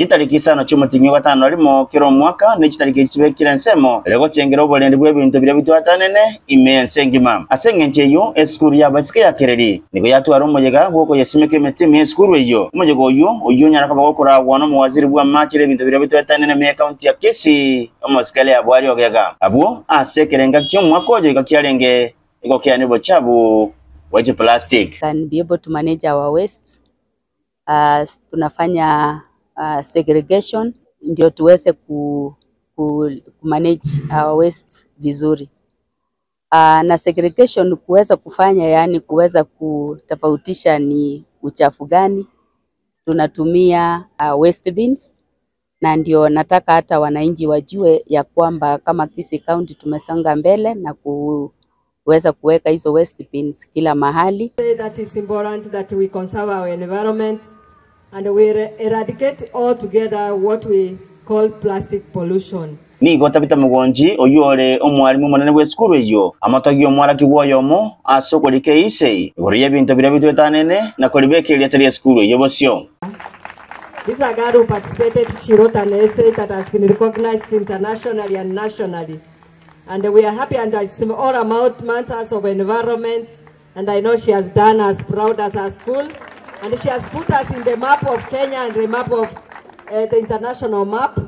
Chitariki isano chi'omotienyi o gatano na rimo kera omwaka, ne chitariki echi chibekire ensemo ere gochengera oborendi bw'ebinto biria bitwatanene ime y'ense engima. Ase engencho eyio, esukuru y'abaiseke ya Kereri nigo yatwara omoyega bw'okoyesimeka emete ime y'esukuru eyio. Omoyega oyio, oyio onyara koba gokoragwa nomowaziri bw'amache na ebinto biria bitwatanene ime y'ekaunti ya Kisii, omosikari Abwari Ogega. Abwo ase ekerenga ki'omwaka oyo iga kiarenge egokeania obochabu bwe chiplastic. Can be able to manage our waste. Uh, tunafanya uh, segregation ndio tuweze ku, ku, ku manage our waste vizuri. Uh, na segregation kuweza kufanya yani kuweza kutofautisha ni uchafu gani tunatumia uh, waste bins na ndio nataka hata wananchi wajue ya kwamba kama Kisii County tumesonga mbele na kuweza kuweka hizo waste bins kila mahali. That is important that we conserve our environment and we eradicate altogether what we call plastic pollution. Nigo Tabitha Mogonchi, oyio ore omwalimu omonene bw'esukuru eyio, amotogie omworokigwa oyomo ase okorika eisei igoro y'ebinto biria bitwetanene na koribeka erieta ri'esukuru eyio bosio. This is a girl who participated, she wrote an essay that has been recognized internationally and nationally. And we are happy and it's all about matters of environment. And I know she has done us proud as a school. And she has put us in the map of Kenya and the map of uh, the international map.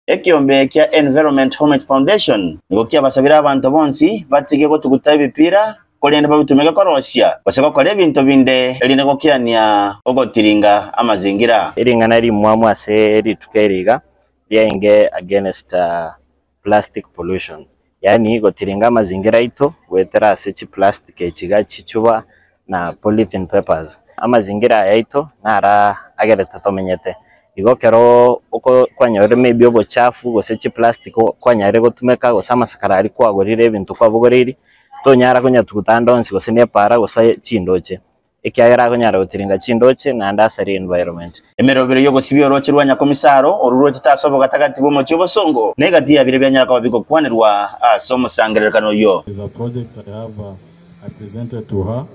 Ekiombe kia Environment Homage Foundation nigo kiabasabire abanto bonsi batige gotuguta ebipira korende babitumeke korosia gose gokora ebinto binde erinde gokiania ogotiringa amazingira. Ering'ana rimwamu ase rituko eri iga riaenge against plastic pollution, yaani gotiringa amazingira aito goetera ase chiplastic echi iga chichuba na polythene papers. Amazingira aya aito nara agerete tomenyete, igo ekero oko kwanyorire maybe obochafu gose chiplastic kwanyarire gotumeka gose amasakara aria kwagorire ebinto kwabogoreirie, tonyara konyatuguta ande onsi gose na epara gose chindoche, ekiagera akonyara gotiringa chindoche naende asarie environment. Emerobero y'ogosibia orooche rwa Nyakomisaro, orwo rochete ase obogatagati bw'omochie obosongo, na egati ya biria bianyara koba bigokwanerwa ase omosangererekano oyio. Is a project I have uh, I presented to her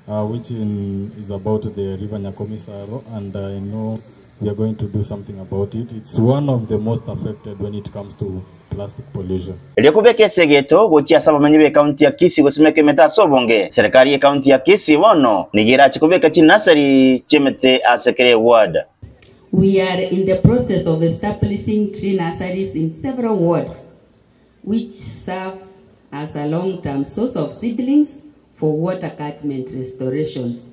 uh, which in, is about the river Nyakomisaro and I know we are going to do something about it. It's one of the most affected when it comes to plastic pollution. Erio kobeka esegeto gochia ase abamenyi b'ekaunti ya Kisii gosimeka emete ase obonge, serikali y'ekaunti ya Kisii bono nigo erache kobeka chinasari chi'emete ase kera eward. We are in the process of establishing tree nurseries in several wards which serve as a long-term source of seedlings for water catchment restorations.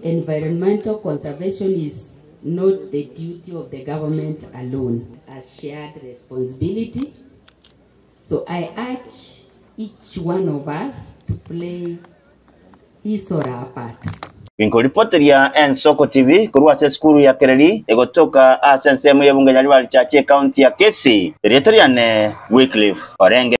Environmental conservation is not the duty of the government alone, a shared responsibility. So I urge each one of us to play his or her part. Ginkoripoteria Ensoko TV korwa ase esukuru ya Kereri egotoka ase ensemo y'ebunge ya River Church ekaunti ya Kisii, erieta riane Wycliffe Orenge.